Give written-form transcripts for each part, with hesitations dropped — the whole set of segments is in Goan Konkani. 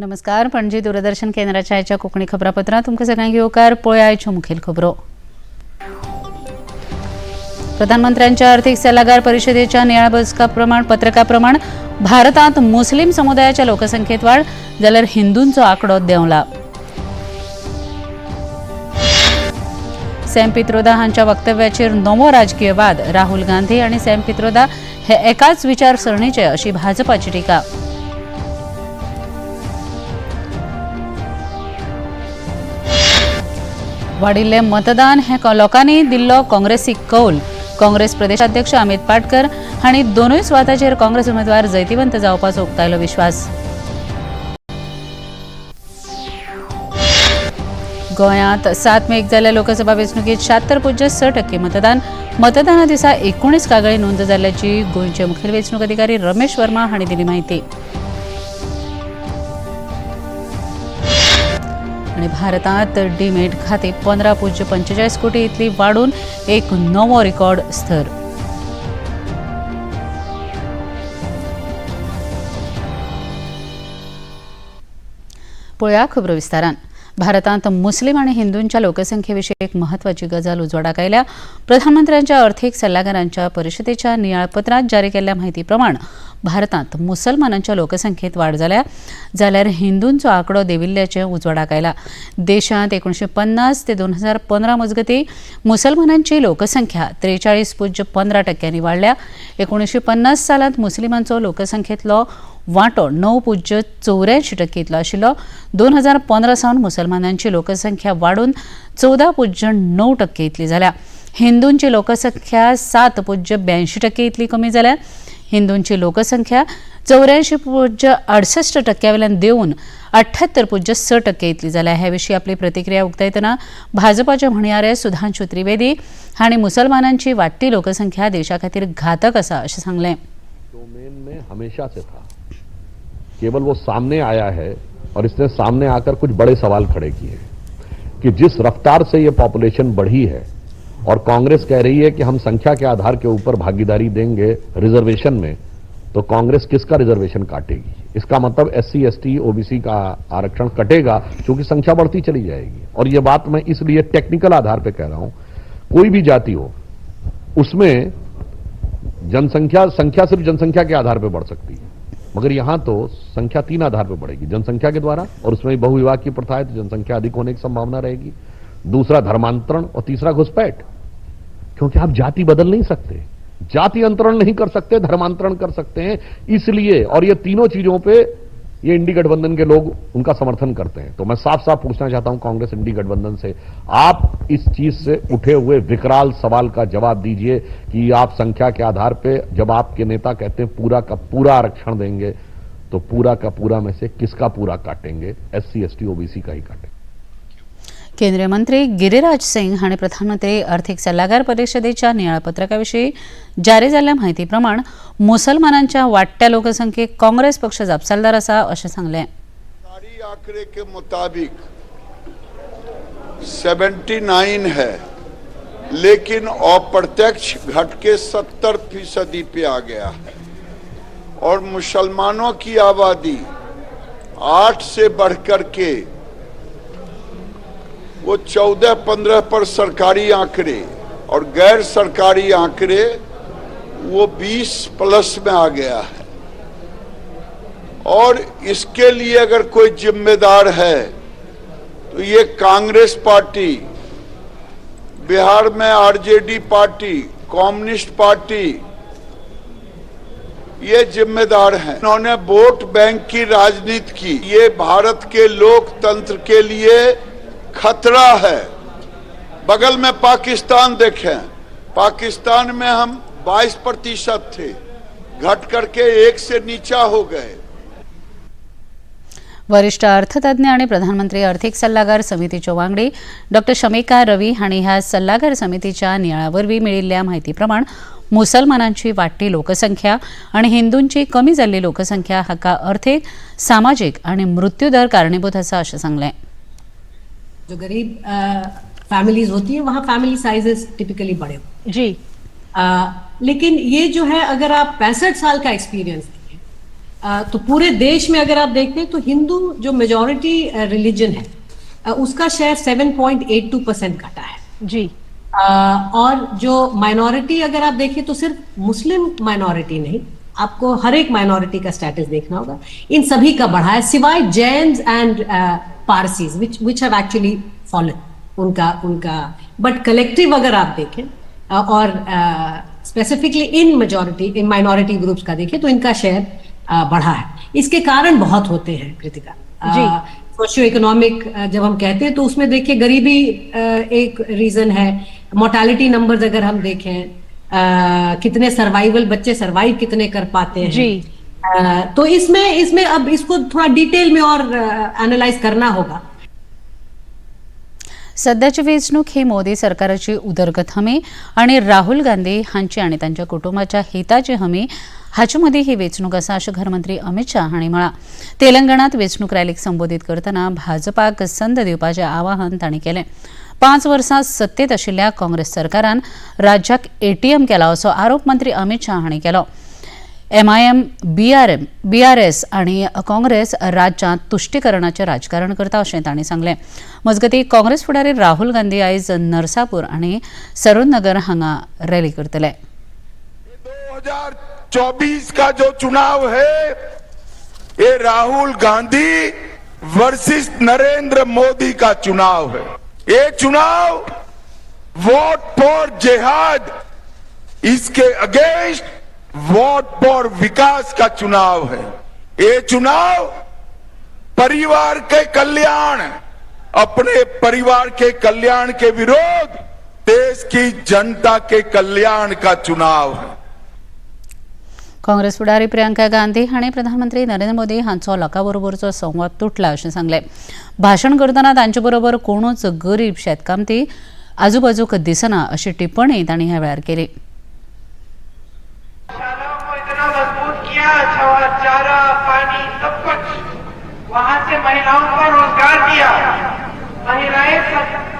नमस्कार, पणजी दूरदर्शन केंद्राच्या आयच्या कोंकणी खबरापत्रांत तुमकां सगळ्यांक येवकार. पळया आयच्यो मुखेल खबरो. प्रधानमंत्र्यांच्या आर्थिक सल्लागार परिषदेच्या नियाळ बसका पत्रकाप्रमाण भारतांत मुस्लिम समुदायाच्या लोकसंख्येत वाड जाल्यार हिंदूंचो आंकडो देंवला. सॅम पित्रोदा हांच्या वक्तव्याचेर नवो राजकीय वाद. राहुल गांधी आनी सॅम पित्रोदा हे एकाच विचारसरणीचे अशी भाजपाची टिका. वाडिल्लें मतदान हें लोकांनी दिल्लो काँग्रेसीक कौल. काँग्रेस प्रदेशाध्यक्ष अमित पाटकर हांणी दोनूय सुवातांचेर काँग्रेस उमेदवार जैतिवंत जावपाचो उक्तायलो विश्वास. गोंयांत 7 मेक जाल्ल्या लोकसभा वेंचणुकेत 76.6% मतदान. मतदाना दिसा 19 कागाळी नोंद जाल्ल्याची गोंयचे मुखेल वेंचणूक अधिकारी रमेश वर्मा हांणी दिली माहिती. आनी भारतांत डीमेट खातीं 15.45 कोटी इतली वाडून एक नवो रिकॉर्ड स्तर. पळोवया खबरो विस्तारान. भारतांत मुस्लिम आनी हिंदूंच्या लोकसंख्येविशीं एक म्हत्वाची गजाल उजवाडाक आयल्या. प्रधानमंत्र्यांच्या अर्थीक सल्लागारांच्या परिशदेच्या नियाळपत्रांत जारी केल्ल्या म्हायती प्रमाण भारतांत मुसलमानांच्या लोकसंख्येत वाड जाल्या जाल्यार हिंदूंचो आंकडो देंविल्ल्याचें उजवाडाक आयला. देशांत 1950 ते 2015 मजगतीं मुसलमानांची लोकसंख्या 43.15% वाडल्या. 1950 सालांत मुस्लिमांचो लोकसंख्येंतलो वांटो 9.84% इतलो आशिल्लो. 2015 सावन मुसलमानांची लोकसंख्या वाडून 14.9% इतली जाल्या. हिंदूंची लोकसंख्या 7.82% इतली कमी जाल्या. हिंदूंची लोकसंख्या 84.68% वयल्यान देंवून 78.6% इतली जाल्या. हे विशीं आपली प्रतिक्रिया उक्तायतना भाजपाचे म्हणयारे सुधांशु त्रिवेदी हांणी मुसलमानांची वाडटी लोकसंख्या देशा खातीर घातक आसा अशें सांगलें. डोमेन में हमेशा से था, केवल वो सामने आया है और इसने सामने आकर कुछ बड़े सवाल खड़े किए कि जिस रफ्तार से ये पॉपुलेशन बढ़ी है और कांग्रेस कह रही है कि हम संख्या के आधार के ऊपर भागीदारी देंगे रिजर्वेशन में, तो कांग्रेस किसका रिजर्वेशन काटेगी? इसका मतलब एससी, एसटी, ओबीसी का आरक्षण कटेगा, क्योंकि संख्या बढ़ती चली जाएगी. और यह बात मैं इसलिए टेक्निकल आधार पर कह रहा हूं, कोई भी जाति हो उसमें जनसंख्या संख्या सिर्फ जनसंख्या के आधार पर बढ़ सकती है, मगर यहां तो संख्या 3 आधार पर बढ़ेगी, जनसंख्या के द्वारा, और उसमें बहुविवाह की प्रथा है तो जनसंख्या अधिक होने की संभावना रहेगी, दूसरा धर्मांतरण और तीसरा घुसपैठ, क्योंकि आप जाति बदल नहीं सकते, जाति अंतरण नहीं कर सकते, धर्मांतरण कर सकते हैं. इसलिए और ये तीनों चीजों पे ये इंडी गठबंधन के लोग उनका समर्थन करते हैं. तो मैं साफ साफ पूछना चाहता हूं कांग्रेस इंडी गठबंधन से, आप इस चीज से उठे हुए विकराल सवाल का जवाब दीजिए कि आप संख्या के आधार पे जब आपके नेता कहते हैं पूरा का पूरा आरक्षण देंगे, तो पूरा का पूरा में से किसका पूरा काटेंगे? एससी, एसटी, ओबीसी का ही काटेंगे. केंद्रीय मंत्री गिरिराज सिंग हांणी प्रधानमंत्री आर्थिक सल्लागार परिषदेच्या नियाळपत्रकाविशीं जारी जाल्ल्या म्हायती प्रमाण मुसलमानांच्या वाडट्या लोकसंख्येक काँग्रेस पक्ष जापसालदार आसा अशें सांगलें. सरकारी आंकड़े के मुताबिक 79 है, लेकिन अप्रत्यक्ष घट के 70% पे आ गया है और मुसलमानों की आबादी 8 से बढ़कर के वो 14-15 पर सरकारी आंकड़े और गैर सरकारी आंकड़े वो 20 प्लस में आ गया है. और इसके लिए अगर कोई जिम्मेदार है तो ये कांग्रेस पार्टी, बिहार में आरजेडी पार्टी, कम्युनिस्ट पार्टी, ये जिम्मेदार हैं. इन्होंने वोट बैंक की राजनीति की. ये भारत के लोकतंत्र के लिए खतरा है. बगल में पाकिस्तान देखें, पाकिस्तान में हम 22% थे, घट करके 1 से नीचा हो गए. वरिष्ठ अर्थतज्ञ आणि प्रधानमंत्री आर्थिक सल्लागार समितीच्यो वांगडी डॉक्टर शमिका रवी हांणी ह्या सल्लागार समितीच्या नियाळा वरवीं मेळिल्ल्या म्हायती प्रमाण मुसलमानांची वाडटी लोकसंख्या आणि हिंदूंची कमी जाल्ली लोकसंख्या हाका अर्थीक, सामाजीक आणि मृत्यूदर कारणीभूत आसा अशें सांगलें. जो गरीब फैमिलीज होती हैं वहाँ फैमिली साइजेस टिपिकली बड़े होते जी हैं. लेकिन ये जो है, अगर आप 65 साल का एक्सपीरियंस देखें तो पूरे देश में अगर आप देखते हैं तो हिंदू जो मेजॉरिटी रिलीजन है उसका शेयर 7.82% घटा है जी। और जो माइनॉरिटी अगर आप देखें तो सिर्फ मुस्लिम माइनॉरिटी नहीं, आपको हर एक माइनॉरिटी का स्टेटस देखना होगा, इन सभी का बढ़ा है सिवाय Jains and Parsis which which have actually fallen उनका उनका बट कलेक्टिव अगर आप देखें और specifically in majority in minority groups का देखें तो इनका शेयर बढ़ा है। इसके कारण बहुत होते हैं कृतिका जी। सोशियो इकोनॉमिक जब हम कहते हैं तो उसमें देखिए गरीबी एक रीजन है, मोर्टालिटी नंबर्स अगर हम देखें, कितने सर्वाइवल बच्चे सर्वाइव कितने कर पाते हैं जी। तो इसमें इसमें अब इसको थोड़ा डिटेल में और एनालाइज करना होगा। सध्याची वेंचणूक ही मोदी सरकाराची उदरगत हमी आणि राहुल गांधी हांची आनी तांच्या कुटुंबाच्या हिताची हमी हाचे मदीं ही वेंचणूक आसा अशें घरमंत्री अमित शाह हांणी म्हळां। तेलंगणात वेंचणूक रॅलीक संबोधीत करतना भाजपाक संद दिवपाचें आवाहन तांणी केलें। 5 वर्सां सत्तेत आशिल्ल्या काँग्रेस सरकारान राज्याक एटीएम केला असो आरोप मंत्री अमित शाह हांणी केलो। एमआयएम, बीआरएम, बीआरएस आणि काँग्रेस राज्यांत तुश्टीकरणाचें राजकारण करता अशें तांणी सांगलें। मजगतीं काँग्रेस फुडारी राहुल गांधी आयज नरसापूर आनी सरूरनगर हांगा रॅली करतले। 2024 का जो चुनाव है ये राहुल गांधी वर्सेस नरेंद्र मोदी का चुनाव है। ये चुनाव वोट फॉर जिहाद, इसके अगेंस्ट वोट फॉर विकास का चुनाव है। ये चुनाव परिवार के कल्याण, अपने परिवार के कल्याण के विरोध देश की जनता के कल्याण का चुनाव है। काँग्रेस फुडारी प्रियंका गांधी हांणी प्रधानमंत्री नरेंद्र मोदी हांचो लोकां बरोबरचो संवाद तुटला अशें सांगलें। भाशण करतना तांचे बरोबर कोणूच गरीब शेतकामती आजूबाजूक दिसना अशी टिप्पणी तांणी ह्या वेळार केली। शालाओं को इतना मजबूत किया, चारा पानी सब कुछ, वहां से महिलाओं को रोजगार दिया। महिलाएं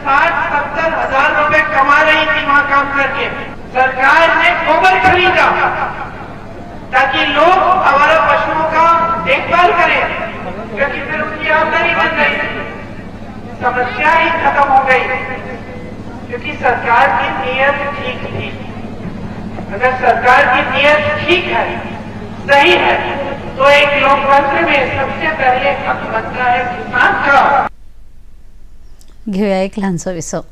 60-70 हजार रुपए कमा रही थी वहां काम करके। सरकार ने गोबर खरीदा ताकि लोग हमारा पशुओं का देखभाल करें, क्योंकि फिर उनकी आमदनी बन गई, समस्या ही खत्म हो गई, क्योंकि सरकार की नीयत ठीक थी। अगर सरकार की नीयत ठीक है, सही है, तो एक लोकतंत्र में सबसे पहले हक बनता है किसान का। घेऊया एक लहानसो विसव।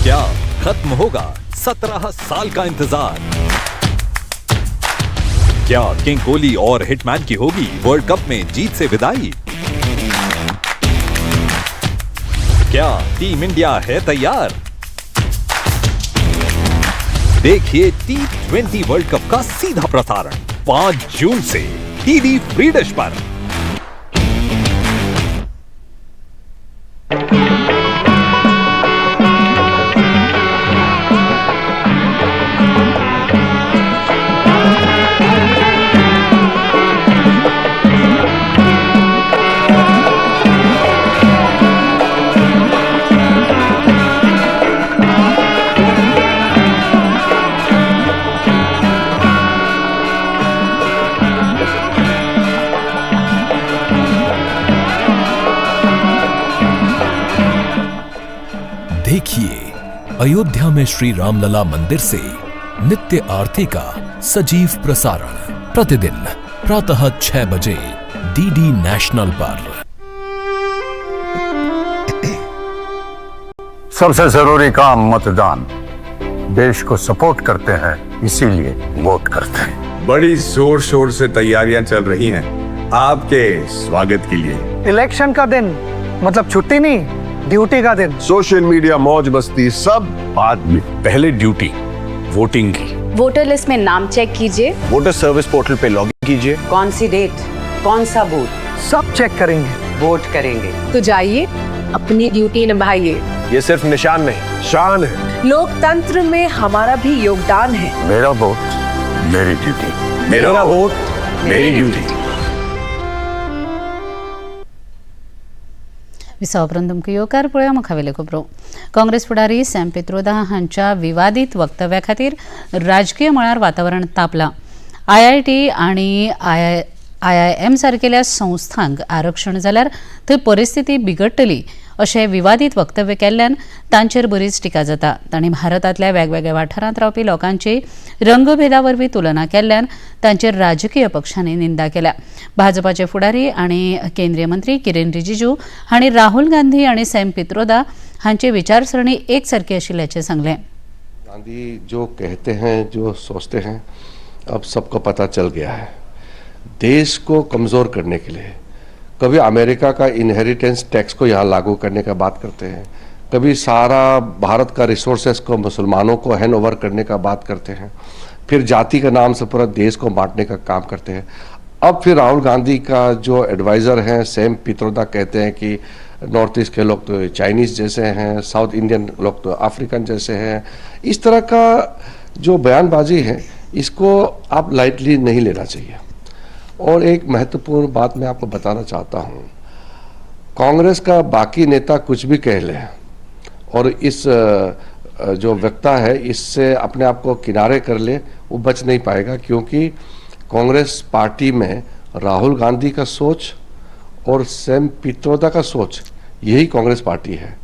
क्या खत्म होगा 17 साल का इंतजार? क्या किंग कोहली और हिटमैन की होगी वर्ल्ड कप में जीत से विदाई? क्या टीम इंडिया है तैयार? देखिए T20 world cup का सीधा प्रसारण 5 जून से डीडी फ्री डिश पर। देखिए अयोध्या में श्री रामलला मंदिर से नित्य आरती का सजीव प्रसारण प्रतिदिन प्रातः 6 बजे डीडी नेशनल पर। सबसे जरूरी काम मतदान। देश को सपोर्ट करते हैं, इसीलिए वोट करते हैं। बड़ी जोर शोर से तैयारियां चल रही हैं आपके स्वागत के लिए। इलेक्शन का दिन मतलब छुट्टी नहीं, ड्यूटी का दिन। सोशल मीडिया, मौज मस्ती सब बाद में, पहले ड्यूटी वोटिंग की। वोटर लिस्ट में नाम चेक कीजिए, water service portal pay login कीजिए। कौन सी डेट, कौन सा बूथ, सब चेक करेंगे, वोट करेंगे। तो जाइए अपनी ड्यूटी निभाइए। ये सिर्फ निशान नहीं, शान है। लोकतंत्र में हमारा भी योगदान है। मेरा वोट मेरी ड्यूटी, मेरा वोट मेरी ड्यूटी। विसा उपरांत तुमकां येवकार. पळोवया मुखावेल्यो खबरो. काँग्रेस फुडारी सॅम पित्रोदा हांच्या विवादीत वक्तव्या खातीर राजकीय मळार वातावरण तापलां. आयआयटी आनी आयआयएम सारकेल्या संस्थांक आरक्षण जाल्यार थंय परिस्थिती बिगडटली अशें विवादीत वक्तव्य केल्ल्यान तांचेर बरीच टिका जाता. तांणी भारतांतल्या वेगवेगळ्या वाठारांत रावपी लोकांची रंगभेदा वरवीं तुलना केल्ल्यान तांचेर राजकीय पक्षांनी निंदा केल्या. भाजपाचे फुडारी आनी केंद्रीय मंत्री किरेन रिजिजू हांणी राहुल गांधी आनी सॅम पित्रोदा हांची विचारसरणी एकसारकी आशिल्ल्याचें सांगलें. गांधी जो कहते हैं, जो सोचते हैं, अब सबको पता चल गया है. देश को कमज़ोर करने के लिए कभी अमेरिका का इनहेरिटेंस टैक्स को यहाँ लागू करने का बात करते हैं, कभी सारा भारत का रिसोर्सेस को मुसलमानों को हैंड ओवर करने का बात करते हैं, फिर जाति के नाम से पूरा देश को बांटने का काम करते हैं. अब फिर राहुल गांधी का जो एडवाइज़र हैं सैम पित्रोदा कहते हैं कि नॉर्थ ईस्ट के लोग तो चाइनीज़ जैसे हैं, साउथ इंडियन लोग तो अफ्रीकन जैसे हैं. इस तरह का जो बयानबाजी है इसको आप लाइटली नहीं लेना चाहिए. और एक महत्वपूर्ण बात मैं आपको बताना चाहता हूँ, कांग्रेस का बाकी नेता कुछ भी कह ले और इस जो वक्ता है इससे अपने आप को किनारे कर ले, वो बच नहीं पाएगा, क्योंकि कांग्रेस पार्टी में राहुल गांधी का सोच और सैम पित्रोदा का सोच यही कांग्रेस पार्टी है.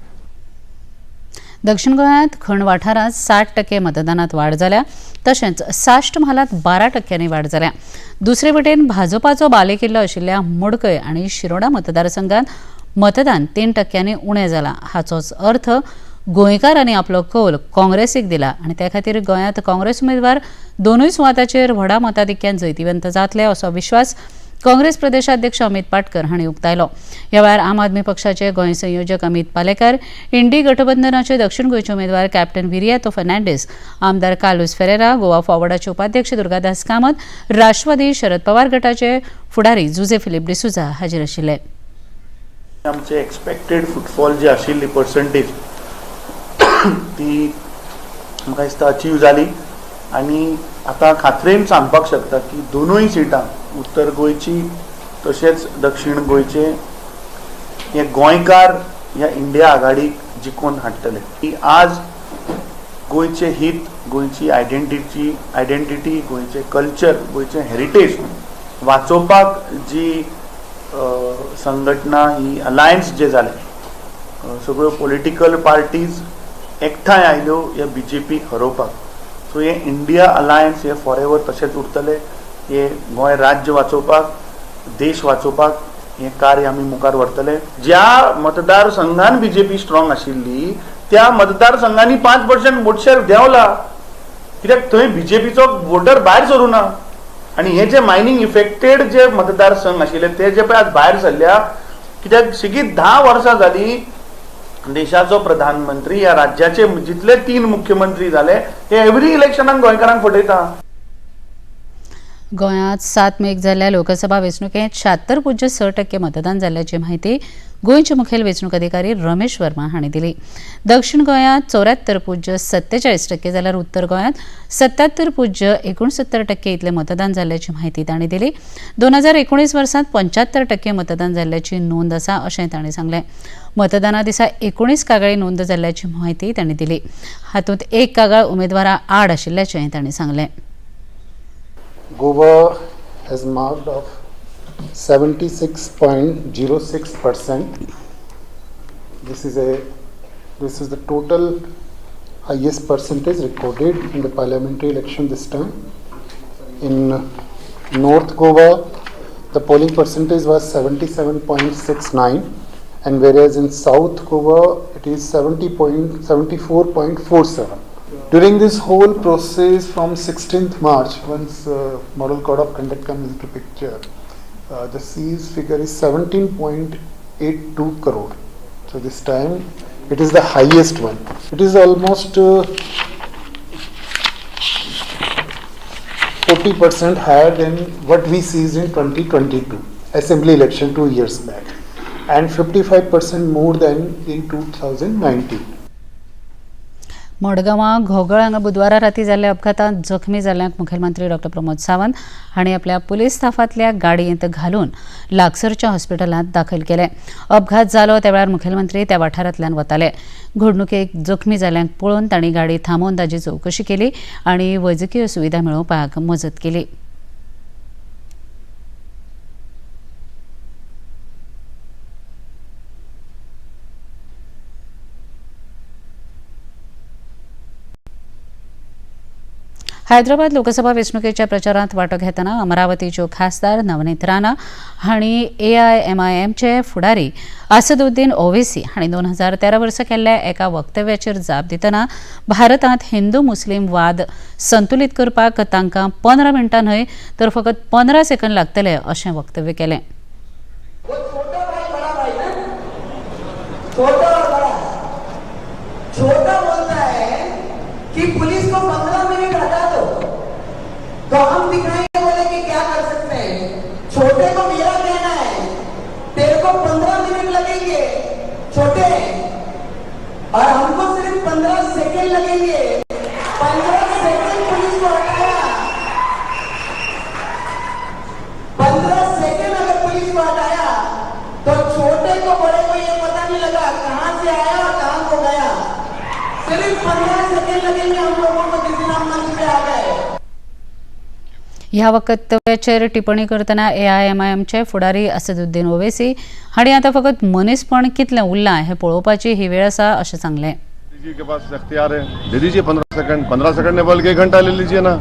दक्षिण गोंयांत खण वाठारांत 60% मतदानात वाड जाल्या, तशेंच साश्ट म्हालांत 12% वाड जाल्या. दुसरे वटेन भाजपाचो बालेकिल्लो आशिल्ल्या मडकय आनी शिरोडा मतदारसंघात मतदान 3% उणें जालां. हाचोच अर्थ गोंयकारांनी आपलो कौल काँग्रेसीक दिला आनी त्या खातीर गोंयांत काँग्रेस उमेदवार दोनूय सुवातांचेर व्हडा मताधिक्यान जैतिवंत जातले असो विश्वास काँग्रेस प्रदेशाध्यक्ष अमित पाटकर हांणी उक्तायलो. ह्या वेळार आम आदमी पक्षाचे गोंय संयोजक अमित पालेकर, इंडी गठबंधनाचे दक्षिण गोंयचे उमेदवार कॅप्टन विरियातो फर्नांडीस, आमदार कार्लुस फेरेरा, गोवा फॉरवर्डाचे उपाध्यक्ष दुर्गादास कामत, राष्ट्रवादी शरद पवार गटाचे फुडारी जुझे फिलीप डिसुझा हाजीर आशिल्ले. आमचे एक्सपेक्टेड फुटफॉल जी आशिल्ली पर्संटेज ती म्हाका दिसता अचीव जाली आनी आतां खात्रेन सांगपाक शकता की दोनूय सिटां उत्तर गोंयची तशेंच दक्षिण गोंयचे हे गोंयकार ह्या इंडिया आघाडीक जिखोवन हाडटले. की आज गोंयचें हित, गोंयची आयडेंटिटी, गोंयचें कल्चर, गोंयचें हेरिटेज वाचोवपाक जी संघटना ही अलायन्स जे जाले, सगळ्यो पॉलिटिकल पार्टीज एकठांय आयल्यो ह्या बीजेपीक हरोवपाक. सो हे इंडिया अलायन्स हे फॉर एवर तशेंच उरतले. हे गोंय राज्य वाचोवपाक, देश वाचोवपाक हें कार्य आमी मुखार व्हरतले. ज्या मतदारसंघान बीजेपी स्ट्रॉंग आशिल्ली त्या मतदारसंघांनी 5% वोट शेअर देंवला, कित्याक थंय बीजेपीचो वोटर भायर सरूं ना. आनी हे जे मायनींग इफेक्टेड जे मतदारसंघ आशिल्ले ते जे पळय आज भायर सरल्या, कित्याक सेगीत 10 वर्सां जाली देशाचो प्रधानमंत्री ह्या राज्याचे जितले 3 मुख्यमंत्री जाले ते एवरी इलेक्शनाक गोंयकारांक फटयता. गोंयांत 7 मेक जाल्ल्या लोकसभा वेंचणुकेंत 76.6% मतदान जाल्ल्याची म्हायती गोंयचे मुखेल वेंचणूक अधिकारी रमेश वर्मा हांणी दिली. दक्षिण गोंयांत 74.47% जाल्यार उत्तर गोंयांत 77.69% इतलें मतदान जाल्ल्याची म्हायती तांणी दिली. 2019 वर्सांत 75% मतदान जाल्ल्याची नोंद आसा अशें तांणी सांगलें. मतदाना दिसा 19 कागाळी नोंद जाल्ल्याची म्हायती तांणी दिली. हातूंत 1 कागाळ उमेदवारा आड आशिल्ल्याचें तांणी सांगलें. Goa has marked off 76.06%. This is the total highest percentage recorded in the parliamentary election this time. In North Goa, the polling percentage was 77.69, and whereas in South Goa it is 74.47. During this whole process from 16th March, once Model Code of Conduct comes into picture, the seized figure is 17.82 crore. So this time it is the highest one. It is almost 40% higher than what we seized in 2022 assembly election 2 years back, and 55% more than in 2019. मडगांवां घोगळ हांगा बुधवारा राती जाल्ल्या अपघातांत जखमी जाल्ल्यांक मुखेलमंत्री डॉ प्रमोद सावंत हांणी आपल्या पुलीस स्टाफांतल्या गाडयेंत घालून लागसरच्या हॉस्पिटलांत दाखल केले. अपघात जालो त्या वेळार मुखेलमंत्री त्या वाठारांतल्यान वताले. घडणुकेक जखमी जाल्ल्यांक पळोवन तांणी गाडी थांबोवन ताची चवकशी केली आनी वैजकीय सुविधा मेळोवपाक मजत केली. हैदराबाद लोकसभा वेंचणुकेच्या प्रचारांत वांटो घेतना अमरावतीच्यो खासदार नवनीत राणा हांणी एआयएमआयएमचे फुडारी असदुद्दीन ओवेसी हांणी 2013 वर्सा केल्ल्या एका वक्तव्याचेर जाप दितना भारतांत हिंदू मुस्लीम वाद संतुलीत करपाक तांकां 15 मिनटां न्हय तर फकत 15 सेकंद लागतले अशें वक्तव्य केलें. कि पुलिस को 15 मिनट हटा दो तो हम दिखाएंगे बोले कि क्या कर सकते हैं. छोटे को मेरा कहना है तेरे को 15 मिनट लगेंगे छोटे, और हमको सिर्फ 15 सेकंड लगेंगे. 15 सेकंड पुलिस को हटाया, 15 सेकंड अगर पुलिस को हटाया तो छोटे को बड़े को ये पता नहीं लगा कहां से आया और कहां को गया. सिर्फ 15 सेकंड लगेंगे हम लोगों को जिस दिन हम मंच पे आ गए. ह्या वक्तव्याचेर टिप्पणी करतना एआयएमआयएमचे फुडारी असदुद्दीन ओवेसी हांणी आतां फकत मनीसपण कितलें उरलां हें पळोवपाची ही वेळ आसा अशें सांगलें. जी के पास अख्तियार है, दे दीजिए 15 सेकंड, 15 सेकंड नहीं बल्कि 1 घंटा ले लीजिए ना.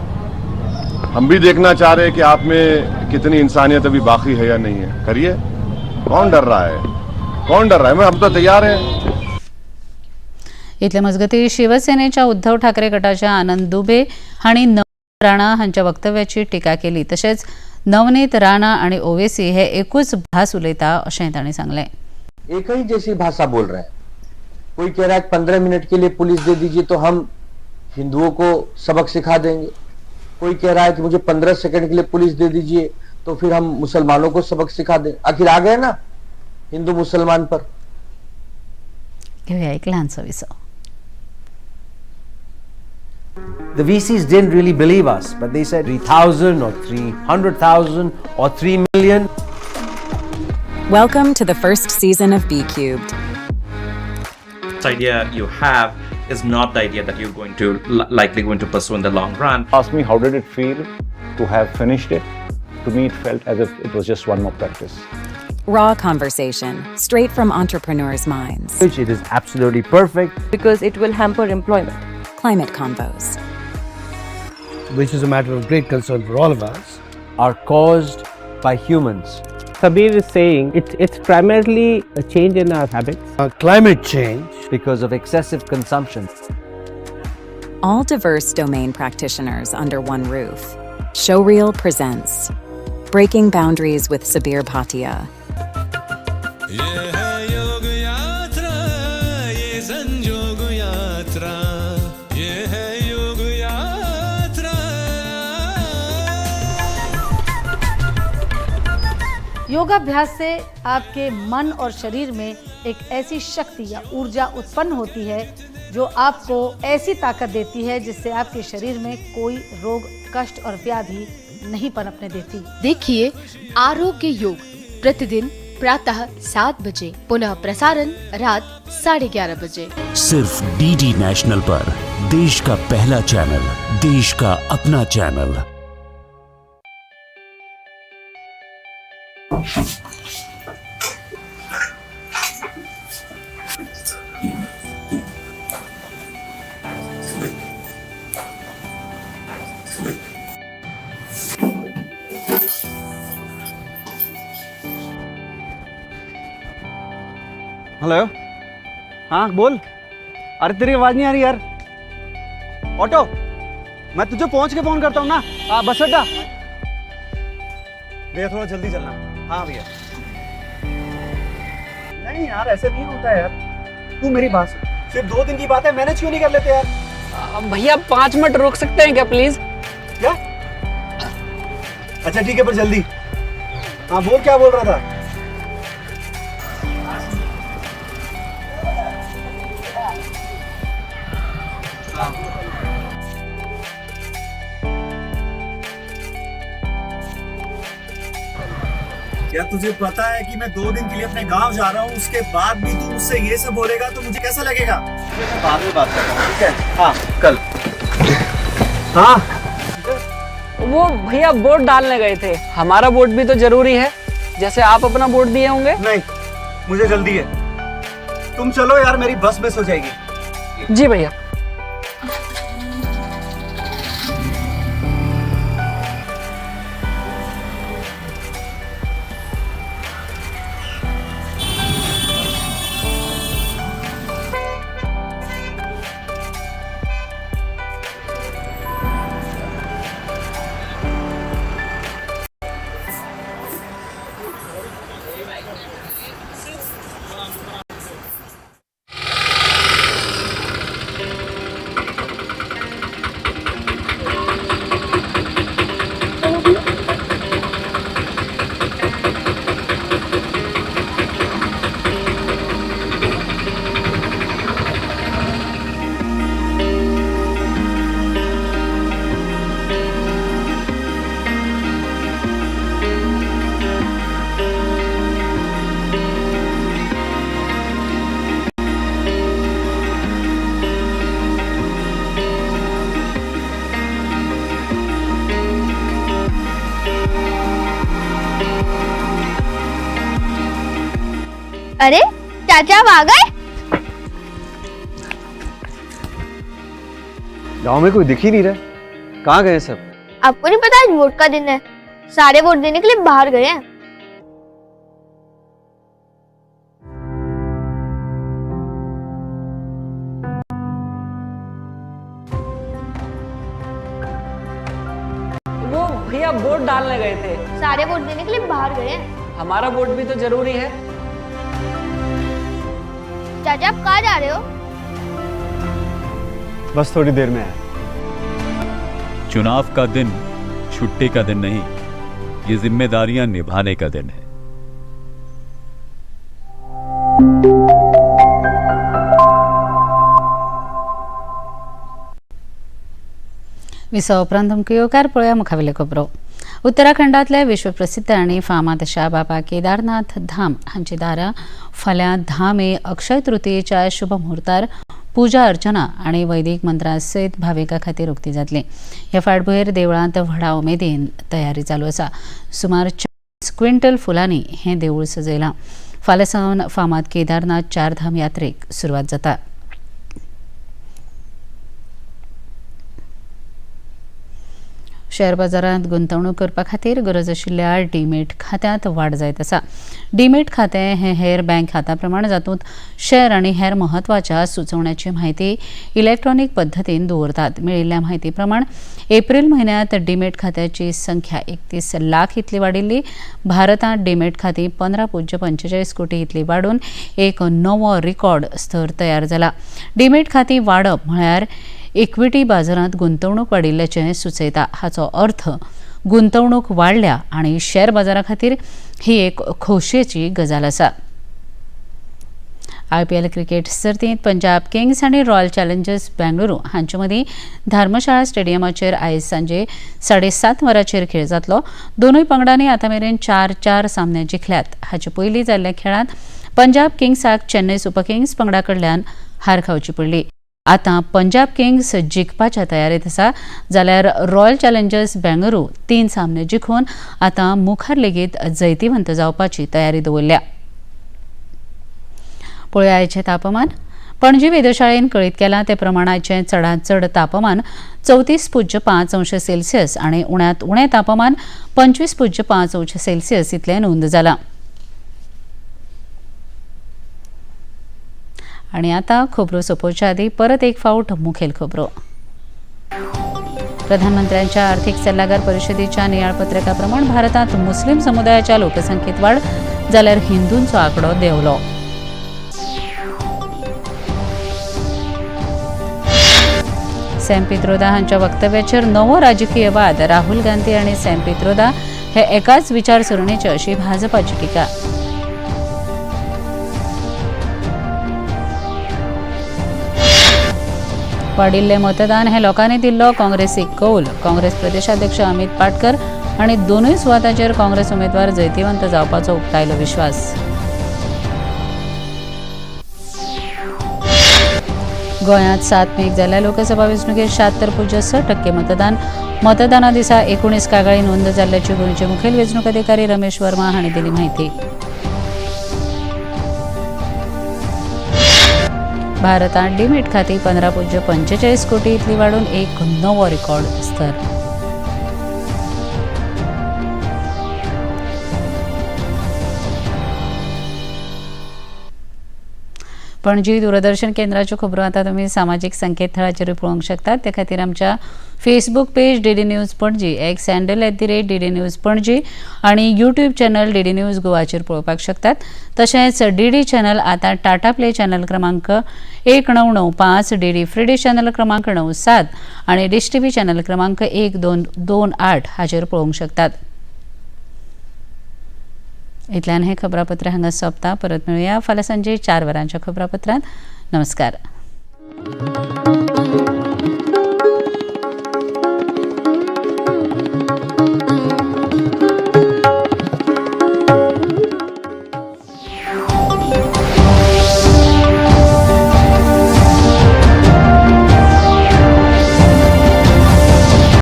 हम भी देखना चाह रहे हैं कि आप में कितनी इंसानियत अभी बाकी है या नहीं है. करिए, कौन डर रहा है, कौन डर रहा है, हम तो तैयार हैं. इतले मजगती शिवसेनेच्या उद्धव ठाकरे गटाच्या आनंद दुबे हांणी नवनीत राणा हांच्या वक्तव्याची टिका केली. तशेंच नवनीत राणा आनी ओवेसी हे एकूच भास उलयता अशें तांणी सांगलें. एक ही जैसी भाषा बोल रहे हैं. कोई कह रहा है 15 मिनट के लिए पुलिस दे दीजिए तो हम हिंदुओं को सबक सिखा देंगे. कोई कह रहा है कि मुझे 15 सेकंड के लिए पुलिस दे दीजिए तो फिर हम मुसलमानों को सबक सिखा दें. आखिर आ गए ना हिंदू मुसलमान पर. घेऊया एक लहानसं विसव. The VCs didn't really believe us, but they said 3,000 or 300,000 or 3 million. Welcome to the first season of BCubed. This idea you have is not the idea that you're going to likely going to pursue in the long run. Ask me how did it feel to have finished it? To me, it felt as if it was just one more practice. Raw conversation, straight from entrepreneurs' minds. Which it is absolutely perfect. Because it will hamper employment. Climate convos, which is a matter of great concern for all of us, are caused by humans. Sabir is saying it's primarily a change in our habits. Climate change. Because of excessive consumption. All diverse domain practitioners under one roof. Showreel presents Breaking Boundaries with Sabir Bhatia. योगाभ्यास से आपके मन और शरीर में एक ऐसी शक्ति या ऊर्जा उत्पन्न होती है जो आपको ऐसी ताकत देती है जिससे आपके शरीर में कोई रोग, कष्ट और व्याधि नहीं पनपने देती। देखिए आरोग्य योग प्रतिदिन प्रातः 7 बजे, पुनः प्रसारण रात 11:30 बजे, सिर्फ डीडी नेशनल पर। देश का पहला चैनल, देश का अपना चैनल। हेलो, हाँ बोल। अरे तेरी आवाज़ नहीं आ रही यार। ऑटो, मैं तुझे पहुंच के फोन करता हूँ ना। हाँ बस अड्डा भैया, थोड़ा जल्दी चलना। हाँ भैया। नहीं यार ऐसे नहीं होता यार, तू मेरी बात सुन, सिर्फ 2 दिन की बात है, मैनेज क्यों नहीं कर लेते यार? भैया 5 मिनट रोक सकते हैं क्या प्लीज? क्या? अच्छा ठीक है, पर जल्दी। हाँ बोल, क्या बोल रहा था? क्या तुझे पता है कि मैं 2 दिन के लिए अपने गांव जा रहा हूँ, उसके बाद भी तू मुझसे ये सब बोलेगा तो मुझे कैसा लगेगा? मैं बाद में बात करता हूँ, ठीक है? हाँ कल। हाँ वो भैया वोट डालने गए थे, हमारा वोट भी तो जरूरी है, जैसे आप अपना वोट दिए होंगे। नहीं मुझे जल्दी है, तुम चलो यार, मेरी बस मिस हो जाएगी। जी भैया। अरे चाचा आप आ गए? गांव में कोई दिख ही नहीं रहा, कहाँ गए सब? आपको नहीं पता आज वोट का दिन है, सारे वोट देने के लिए बाहर गए हैं। वो भैया वोट डालने गए थे, सारे वोट देने के लिए बाहर गए हैं, हमारा वोट भी तो जरूरी है। चाचा आप कहाँ जा रहे हो? बस थोड़ी देर में आया। चुनाव का दिन छुट्टी का दिन नहीं, ये जिम्मेदारियां निभाने का दिन है। विसव उपरांत तुमकां येवकार पळोवया मुखावेल्यो खबरो। उत्तराखंडांतले विश्वप्रसिद्ध आनी फामाद शाह बाबा केदारनाथ धाम हांची दारां फाल्यां 10 मे अक्षय तृतीयेच्या शुभ मुहूर्तार पूजा अर्चना आनी वैदिक मंत्रां सयत भाविकां खातीर उक्ती जातली। ह्या फाटभुंयेर देवळांत व्हडा उमेदीन तयारी चालू आसा। सुमार 40 क्विंटल फुलांनी हें देवूळ सजयलां। फाल्यां सावन फामाद केदारनाथ चारधाम यात्रेक सुरवात जाता। शेअर बाजारांत गुंतवणूक करपा खातीर गरज आशिल्ल्या डीमेट खात्यांत वाड जायत आसा। डीमेट खातें हें हेर बँक खाता प्रमाण जातूंत शेअर आनी हेर म्हत्वाच्या सुचोवण्याची म्हायती इलेक्ट्रॉनीक पद्दतीन दवरतात। मेळिल्ल्या म्हायती प्रमाण एप्रील म्हयन्यांत डीमेट खात्याची संख्या 31 लाख इतली वाडिल्ली। भारतांत डीमेट खातीं 15.45 कोटी इतली वाडून एक नवो रिकॉर्ड स्तर तयार जाला। डीमेट खातीं वाडप म्हळ्यार इक्विटी बाजारांत गुंतवणूक वाडिल्ल्याचें सुचयता। हाचो अर्थ गुंतवणूक वाडल्या आनी शेअर बाजारा खातीर ही एक खोशयेची गजाल आसा। आयपीएल क्रिकेट सर्तींत पंजाब किंग्स आनी रॉयल चॅलेंजर्स बेंगळुरू हांचे मदीं धर्मशाळा स्टेडियमाचेर आयज सांजे 7:30 वरांचेर खेळ जातलो। दोनूय पंगडांनी आतां मेरेन 4-4 सामने जिखल्यात। हाचे पयलीं जाल्ल्या खेळांत पंजाब किंग्साक चेन्नय सुपर किंग्स पंगडा कडल्यान हार खावची पडली। आतां पंजाब किंग्स जिखपाच्या तयारेंत आसा, जाल्यार रॉयल चॅलेंजर्स बेंगळुरू 3 सामने जिखून आतां मुखार लेगीत जैतिवंत जावपाची तयारी दवरल्या। पळोवया आयचें तापमान। पणजी वेधशाळेन कळीत केलां ते प्रमाण आयचें चडांत चड तापमान 34.5 अंश सेल्सियस आनी उण्यांत उणें तापमान 25.5 अंश सेल्सियस इतलें नोंद जालां। आनी आतां खबरो सोंपोवच्या आदीं परत एक फावट मुखेल खबरो। प्रधानमंत्र्यांच्या आर्थिक सल्लागार परिषदेच्या नियाळपत्रका प्रमाण भारतांत मुस्लिम समुदायाच्या लोकसंख्येत वाड जाल्यार हिंदूंचो आंकडो देंवलो। सॅम पित्रोदा हांच्या वक्तव्याचेर नवो राजकीय वाद। राहुल गांधी आनी सॅम पित्रोदा हे एकाच विचारसरणीचे अशी भाजपाची टिका। वाडिल्लें मतदान हे लोकांनी दिल्लो काँग्रेसीक कौल। काँग्रेस प्रदेशाध्यक्ष अमित पाटकर आनी दोनूय सुवातांचेर काँग्रेस उमेदवार जैतिवंत जावपाचो उक्तायलो विश्वास. गोंयांत 7 मेक जाल्ल्या लोकसभा वेंचणुकेत 76.6% मतदान. मतदाना दिसा 19 कागाळी नोंद जाल्ल्याची गोंयचे मुखेल वेंचणूक अधिकारी रमेश वर्मा हांणी दिली म्हायती. भारतांत डिमेट खाती 15.45 कोटी इतली वाडून एक नवो रिकॉर्ड स्तर. पणजी दूरदर्शन केंद्राच्यो खबरो आतां तुमी सामाजीक संकेतथळाचेरूय पळोवंक शकतात. ते खातीर आमच्या Facebook page DD news Panaji, X handle @DD news Panaji आनी यूट्यूब चॅनल डीडी न्यूज गोवाचेर पळोवपाक शकतात. तशेंच डीडी चॅनल आतां टाटा प्ले चॅनल क्रमांक 1995, डीडी फ्री डिश चॅनल क्रमांक 97 आनी डिश टीव्ही चॅनल क्रमांक 1228 हाचेर पळोवंक शकतात. इतल्यान हें खबरापत्र हांगा सोंपता. परत मेळुया फाल्यां सांजे 4 वरांच्या खबरापत्रांत. नमस्कार.